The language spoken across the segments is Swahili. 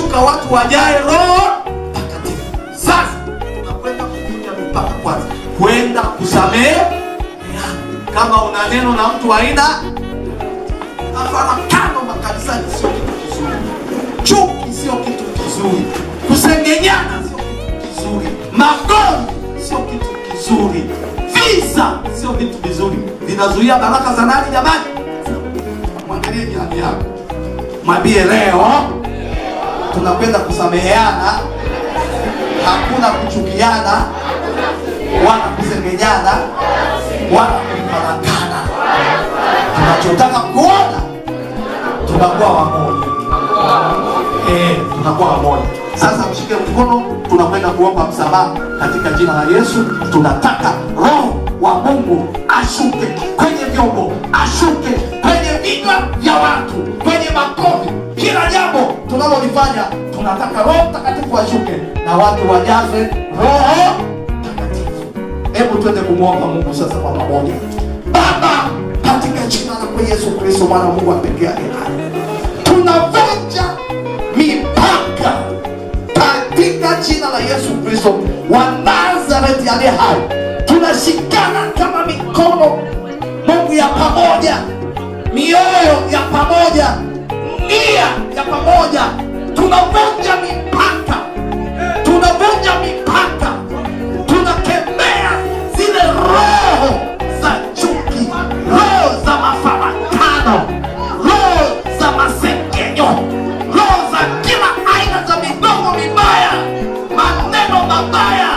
Akashuka watu wajae Roho Mtakatifu. Sasa tunakwenda kuvunja mipaka kwanza, kwenda kusamehe. Kama una neno na mtu haina mafarakano makanisani, sio kitu kizuri. Chuki sio kitu kizuri, kusengenyana sio kitu kizuri, magomvi sio kitu kizuri, visa sio vitu vizuri, vinazuia baraka za nani jamani? Mwangalie jirani yako, mwambie leo tunakwenda kusameheana, hakuna kuchukiana wala kusengenyana wala kufarakana. Tunachotaka kuona tunakuwa wamoja. Tunakuwa wamoja. Sasa mshike mkono, tunakwenda kuomba msamaha katika jina la Yesu. Tunataka Roho wa Mungu ashuke kwenye vyombo, ashuke kwenye vinywa vya watu, kwenye makofi, kila jambo tunalolifanya tunataka Roho Mtakatifu ashuke na watu wajazwe Roho Mtakatifu. Hebu twende kumwomba Mungu sasa kwa pamoja. Baba, katika jina lako Yesu Kristo, mwana wa Mungu wa pekee aliye hai, tunavunja mipaka katika jina la Yesu Kristo wa Nazareti aliye hai. Tunashikana kama mikono, Mungu, ya pamoja, mioyo ya pamoja, nia ya pamoja. Tunavunja mipaka, tunavunja mipaka, tunakemea zile roho za chuki, roho za mafarakano, roho za masengenyo, roho za kila aina za midomo mibaya, maneno mabaya.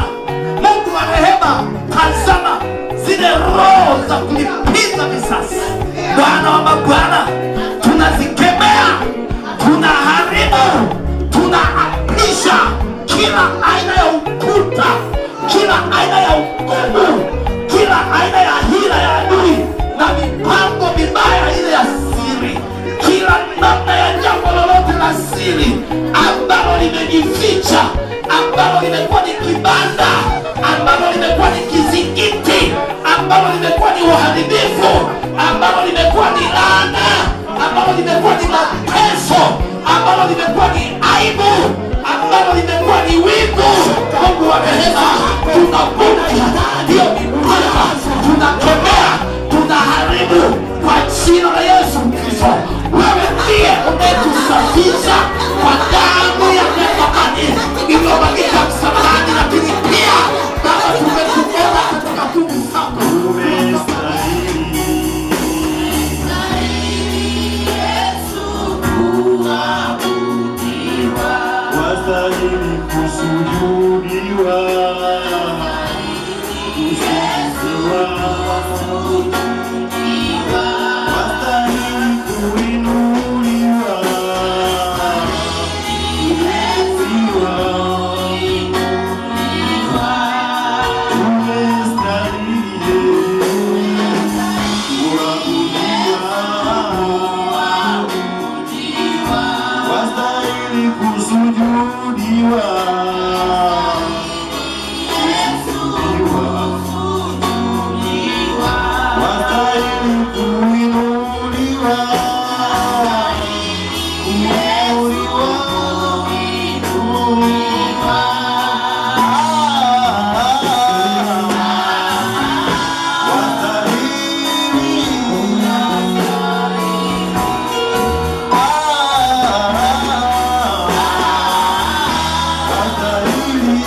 Mungu wa rehema, tazama zile roho za kulipiza visasi. Bwana wa mabwana, tunazikemea, tunaharibu, tunaapisha kila aina ya ukuta, kila aina ya ugumu, kila aina ya hila ya adui na mipango mibaya ile ya siri, kila namna ya jambo lolote la siri ambalo limejificha, ambalo limekuwa ni kibanda, ambalo limekuwa ni kizingiti, ambalo limekuwa ni uharibifu, ambalo limekuwa ni laana, ambalo limekuwa ni mateso, ambalo limekuwa ni aibu, ambalo limekuwa ni wivu. Mungu wa rehema, tunavunja hiyo mipaka, tunakemea, tunaharibu kwa jina la Yesu Kristo. Wewe ndiye umetusafisha kwa damu ya thamani iliyomwagika msalabani, lakini pia Baba, tumekuona katika nguvu zako. Umestahili wastahili kusujudiwa, kusujudiwa, wastahili kuinuliwa, kuinuliwa, umestahili kuabudiwa, wastahili kusujudiwa, kusujudiwa, wastahili kuinuliwa, kuinuliwa, kuinuliwa. Wastahili. Wastahili.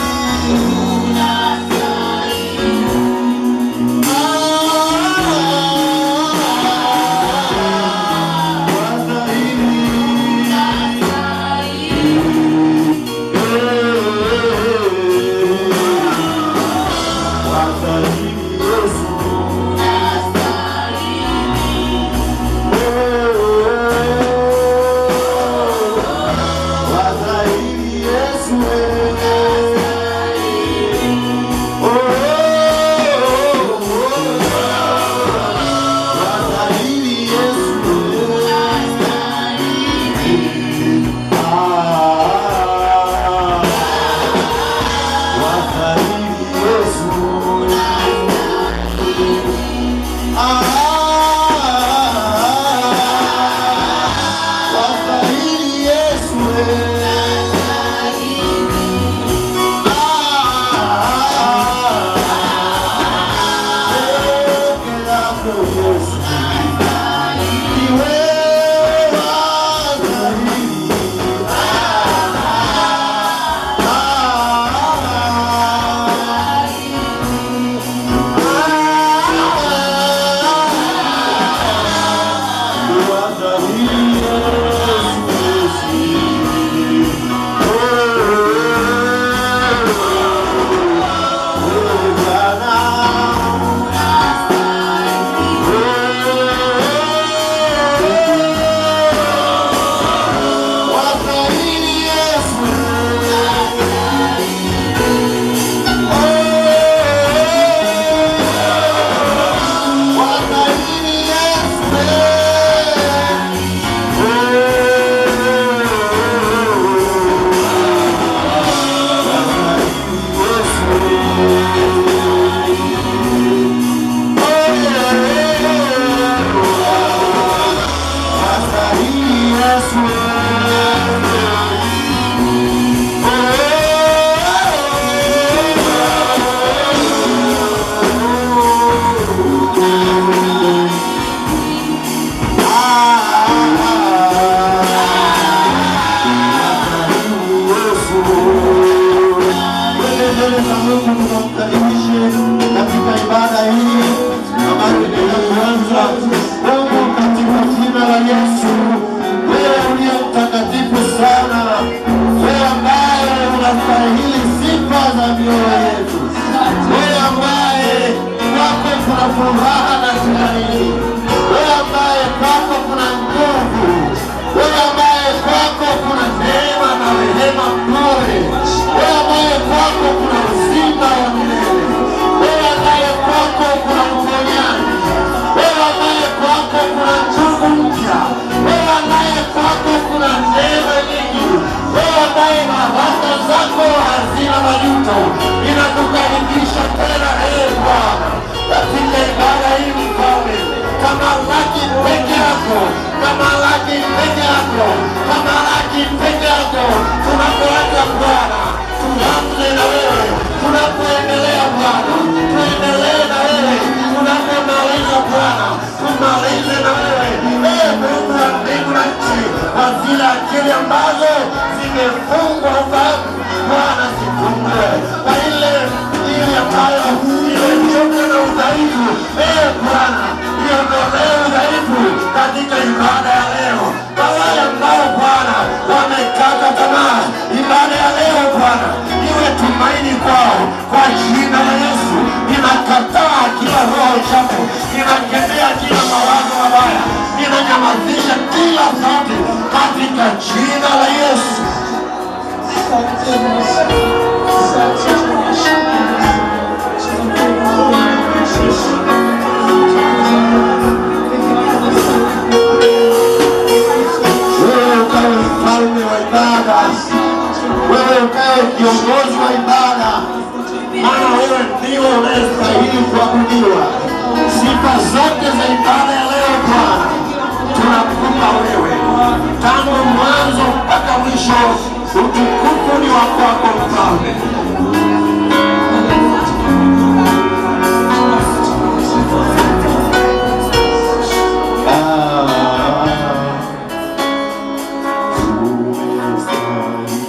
Mbele za Mungu tunamkaribishe katika ibada hii ambayo inaenda kuanza. Mungu, katika jina la Yesu, wewe uliye mtakatifu sana, wewe ambaye unastahili sifa za mioyo yetu, wewe ambaye kwako kuna furaha na tumaini, wewe ambaye kwako kuna nguvu, wewe ambaye kwako kuna neema na rehema bure, wewe ambaye kwako kuna uzima wa milele, wewe ambaye kwako kuna uponyaji, wewe ambaye kwako kuna nguvu mpya, wewe ambaye kwako kuna neema nyingi, wewe ambaye baraka zako hazina majuto, ninakukaribisha tena, ee Bwana, katika ibada hii Mfalme, tamalaki peke yako, tamalaki peke yako, tamalaki peke yako. Tunapoanza Bwana, tuanze na wewe, tunapoendelea Bwana, tuendelee na wewe, tunapomaliza Bwana, tumalize na wewe. Ee Mungu wa mbingu na nchi, kwa zile akili ambazo zimefungwa ufahamu, Bwana zifungue, kwa ile ile ambayo imechoka na udhaifu, ee Bwana iondolee udhaifu katika ibada ya leo. Kwa wale ambao Bwana wamekata tamaa, ibada ya leo Bwana iwe tumaini kwao, kwa jina la Yesu. Ninakataa kila roho chafu, ninakemea kila mawazo mabaya, ninanyamazisha kila sauti katika jina la Yesu. Wewe ukawe mfalme wa ibada, wewe ukawe kiongozi wa ibada, maana wewe ndiwe unayestahili kuabudiwa. Sifa zote za ibada ya leo Bwana tunakupa wewe, tangu mwanzo mpaka mwisho. Utukufu ni